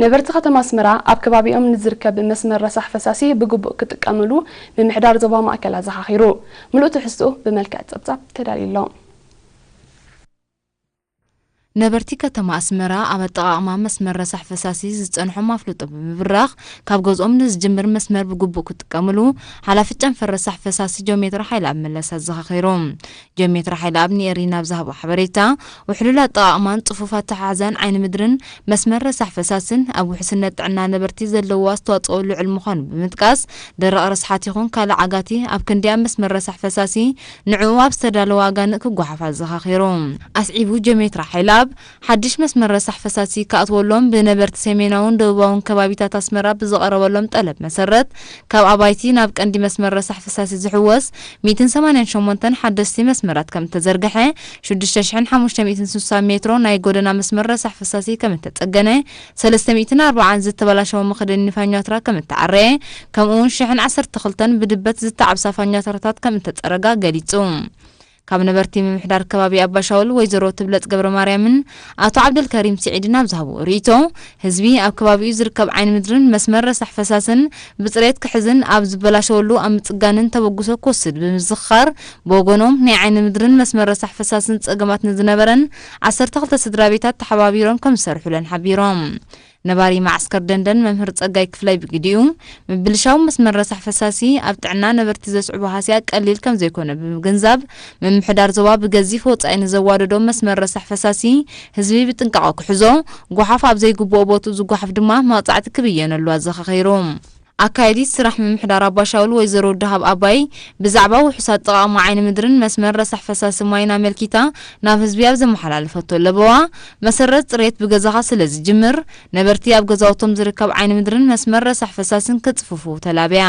ነበርቲ ከተማ ኣስመራ ኣብ ከባቢኦም ንዝርከብ መስመር ረሳሕ ፈሳሲ ብግቡእ ክጥቀምሉ ምምሕዳር ዞባ ማእከል ኣዘኻኺሩ። ምሉእ ትሕዝትኡ ብመልክዕ ጸብጻብ ተዳልዩ ኣሎ። ነበርቲ ከተማ ኣስመራ ኣብ ኣጠቓቕማ መስመር ረሳሕ ፈሳሲ ዝጸንሖም ኣፍልጦ ብምብራኽ፣ ካብ ገዝኦም ንዝጅምር መስመር ብግቡእ ክጥቀምሉ ሓላፊ ጨንፈር ረሳሕ ፈሳሲ ጆሜትራ ሓይለኣብ መለስ ኣዘኻኺሩ። ጆሜትራ ሓይለኣብ ንኤሪና ኣብ ዝሃቦ ሓበሬታ፣ ውሕሉል ኣጠቓቕማን ጽፉፍ ኣተሓሕዛን ዓይኒ ምድርን መስመር ረሳሕ ፈሳስን ኣብ ውሕስነት ጥዕና ነበርቲ ዘለዎ ኣስተዋጽኦ ልዑል ምዃኑ ብምጥቃስ፣ ደረቕ ርስሓት ይኹን ካልእ ዓጋቲ ኣብ ክንዲ ኣብ መስመር ረሳሕ ፈሳሲ ንዕኡ ኣብ ዝተዳለወ ኣጋንእ ክጓሓፍ ኣዘኻኺሩ። ኣስዒቡ ጆሜትራ ሓይለኣብ፣ ሓድሽ መስመር ረሳሕ ፈሳሲ ክኣትወሎም ብነበርቲ ሰሜናውን ደቡባውን ከባቢታት ኣስመራ ብዝቐረበሎም ጠለብ መሰረት፣ ካብ ኣባይቲ ናብ ቀንዲ መስመር ረሳሕ ፈሳሲ ዝሕወስ ሚእትን ሰማንያን ሸሞንተን ሓደስቲ መስመራት ከም እተዘርግሐ፣ ሽዱሽተ ሽሕን ሓሙሽተ ሚእትን ስሳን ሜትሮ ናይ ጎደና መስመር ረሳሕ ፈሳሲ ከም እተጸገነ፣ ሰለስተ ሚእትን ኣርባዓን ዝተበላሸወ መኽደኒ ፋኛትራ ከም እተዓረየ፣ ከምኡ እውን ሽሕን ዓሰርተ ክልተን ብድበት ዝተዓብሳ ፋኛትራታት ከም እተጸረጋ ገሊጹ። ካብ ነበርቲ ምምሕዳር ከባቢ ኣባሻውል ወይዘሮ ትብለጽ ገብረ ማርያምን ኣቶ ዓብደልከሪም ስዒድን ኣብ ዝሃብዎ ርእይቶ፣ ህዝቢ ኣብ ከባቢኡ ዝርከብ ዓይኒ ምድርን መስመር ረሳሕ ፈሳስን ብጽሬት ክሕዝን ኣብ ዝበላሸወሉ ኣብ ምጽጋንን ተበግሶ ክወስድ ብምዝኽኻር፣ ብወገኖም ናይ ዓይኒ ምድርን መስመር ረሳሕ ፈሳስን ጸገማት ንዝነበረን ዓሰርተ ክልተ ስድራ ቤታት ተሓባቢሮም ከም ዝሰርሑለን ሓቢሮም። ነባሪ ማዕስከር ደንደን መምህር ጸጋይ ክፍላይ ብግዲኡ፣ ምብልሻው መስመር ረሳሕ ፈሳሲ ኣብ ጥዕና ነበርቲ ዘስዕቦ ሃስያ ቀሊል ከም ዘይኮነ ብምግንዛብ፣ ምምሕዳር ዞባ ብገዚፍ ወጻኢ ንዘዋደዶ መስመር ረሳሕ ፈሳሲ ህዝቢ ብጥንቃቐ ክሕዞ፣ ጓሓፍ ኣብ ዘይግብኦ ቦትኡ ዝጓሓፍ ድማ መቕጻዕቲ ክብየነሉ ኣዘኻኺሩ። ኣካያዲት ስራሕ ምምሕዳር ኣባሻውል ወይዘሮ ደሃብ ኣባይ ብዛዕባ ውሑስ ኣጠቓቕማ ዓይኒ ምድርን መስመር ረሳሕ ፈሳሲ ማይን ኣመልኪታ ናብ ህዝቢ ኣብ ዘመሓላለፈቶ ለበዋ፣ መሰረት ጽሬት ብገዛኻ ስለ ዝጅምር፣ ነበርቲ ኣብ ገዛውቶም ዝርከብ ዓይኒ ምድርን መስመር ረሳሕ ፈሳስን ክጽፍፉ ተላብያ።